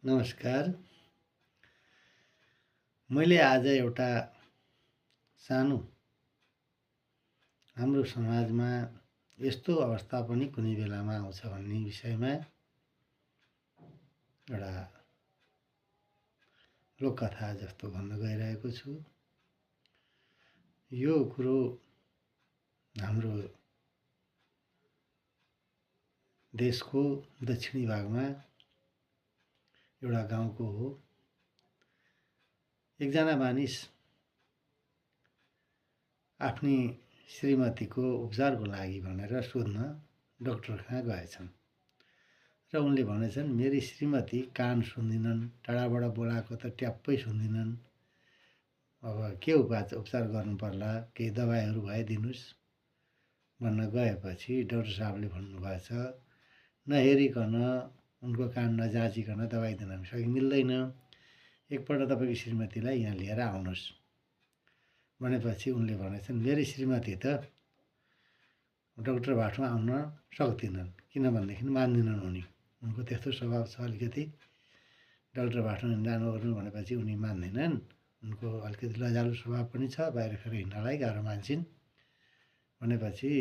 नमस्कार। मैले आज एउटा सानो हाम्रो समाजमा यस्तो अवस्था पनि कुनै बेलामा आउँछ भन्ने विषयमा एउटा लोककथा जस्तो भन्न गइरहेको छु। यो कुरो हाम्रो देशको दक्षिणी भागमा एउटा गाउँको हो। एकजना मानिस आफ्नी श्रीमतीको उपचारको लागि भनेर सोध्न डाक्टरकहाँ गएछन् र उनले भनेछन्, मेरी श्रीमती कान सुन्दिनन्, टाढाबाट बोलाएको त ट्याप्पै सुन्दिनन्। अब के उपचार गर्नु पर्ला, केही दबाईहरू भए दिनुस् भन्न गएपछि डाक्टर साहबले भन्नुभएछ, नहेरिकन उनको कान नजाँचिकन दबाई दिन मिल्दैन। एकपल्ट तपाईँको श्रीमतीलाई यहाँ लिएर आउनुहोस् भनेपछि उनले भनेछन्, मेरी श्रीमती त डाक्टर भाटमा आउन सक्दिनन्, किनभनेदेखि मान्दिनन् उनी। उनको त्यस्तो स्वभाव छ, अलिकति डाक्टर भाटमा जानुपर्ने भनेपछि उनी मान्दैनन्। उनको अलिकति लजालु स्वभाव पनि छ, बाहिरखेर हिँड्नलाई गाह्रो मान्छन् भनेपछि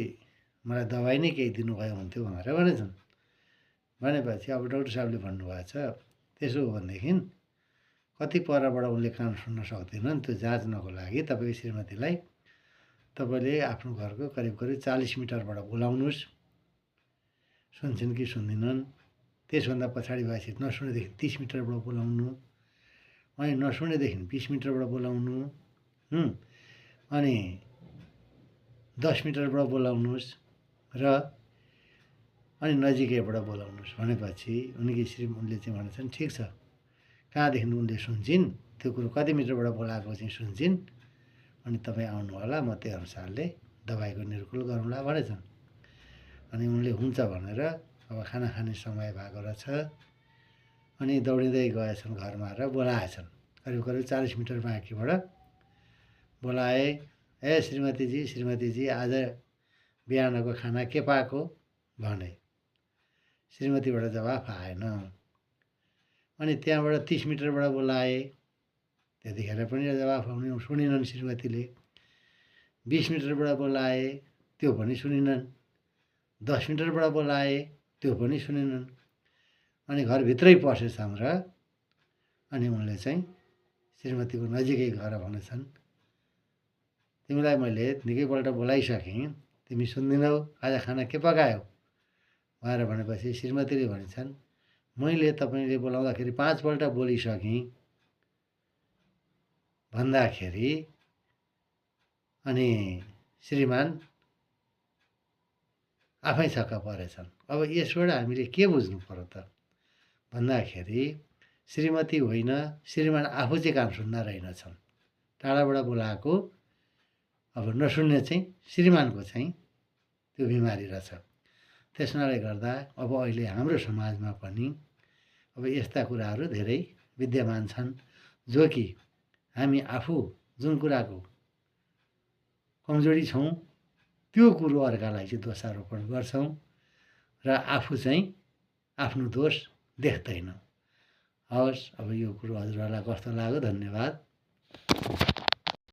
मलाई दबाई नै केही दिनुभयो हुन्थ्यो भनेर भनेछन्। भनेपछि अब डाक्टर साहबले भन्नुभएको छ, त्यसो हो भनेदेखि कति परबाट उनले कान सुन्न सक्दैनन्, त्यो जाँच्नको लागि तपाईँको श्रीमतीलाई तपाईँले आफ्नो घरको करिब 40 मिटरबाट बोलाउनुहोस्। सुन्छन् कि सुन्दिनन्, त्यसभन्दा पछाडि भएपछि नसुनेदेखि 30 मिटरबाट बोलाउनु, अनि नसुनेदेखि 20 मिटरबाट बोलाउनु, अनि 10 मिटरबाट बोलाउनुहोस् र अनि नजिकैबाट बोलाउनुहोस् भनेपछि उनले चाहिँ भनेछन्, ठिक छ, कहाँदेखि उनले सुन्छन् त्यो कुरो, कति मिटरबाट बोलाएको चाहिँ सुन्छन्, अनि तपाईँ आउनु होला, म त्यो अनुसारले दबाईको निर्कुल गरौँला भनेछन्। अनि उनले हुन्छ भनेर अब खाना खाने समय भएको रहेछ, अनि दौडिँदै गएछन् घरमा र बोलाएछन्। करिब 40 मिटर बाँकीबाट बोलाए, ए श्रीमतीजी आज बिहानको खाना के पाएको भने। श्रीमतीबाट जवाफ आएन। अनि त्यहाँबाट 30 मिटरबाट बोलाए, त्यतिखेर पनि जवाफ आउने सुनिनन् श्रीमतीले। 20 मिटरबाट बोलाए, त्यो पनि सुनिनन्। 10 मिटरबाट बोलाए, त्यो पनि सुनिनन्। अनि घरभित्रै पसेछन् र अनि उनले चाहिँ श्रीमतीको नजिकै गएर भनेछन्, तिमीलाई मैले निकैपल्ट बोलाइसकेँ, तिमी सुन्दिनौ, आज खाना के पकायौ भनेर भनेपछि श्रीमतीले भनिन्छन्, मैले तपाईँले बोलाउँदाखेरि 5 पल्ट बोलिसकेँ भन्दाखेरि अनि श्रीमान आफै छक्क परेछन्। अब यसबाट हामीले के बुझ्नु पर्यो त भन्दाखेरि श्रीमती होइन, श्रीमान आफू चाहिँ कान सुन्दा रहेनछन्। टाढाबाट बोलाएको अब नसुन्ने चाहिँ श्रीमानको चाहिँ त्यो बिमारी रहेछ। त्यसनाले गर्दा अब अहिले हाम्रो समाजमा पनि अब यस्ता कुराहरू धेरै विद्यमान छन्, जो कि हामी आफू जुन कुराको कमजोरी छौँ त्यो कुरो अर्कालाई चाहिँ दोषारोपण गर्छौँ र आफू चाहिँ आफ्नो दोष देख्दैनौँ। हवस्, अब यो कुरो हजुरहरूलाई कस्तो लाग्यो, धन्यवाद।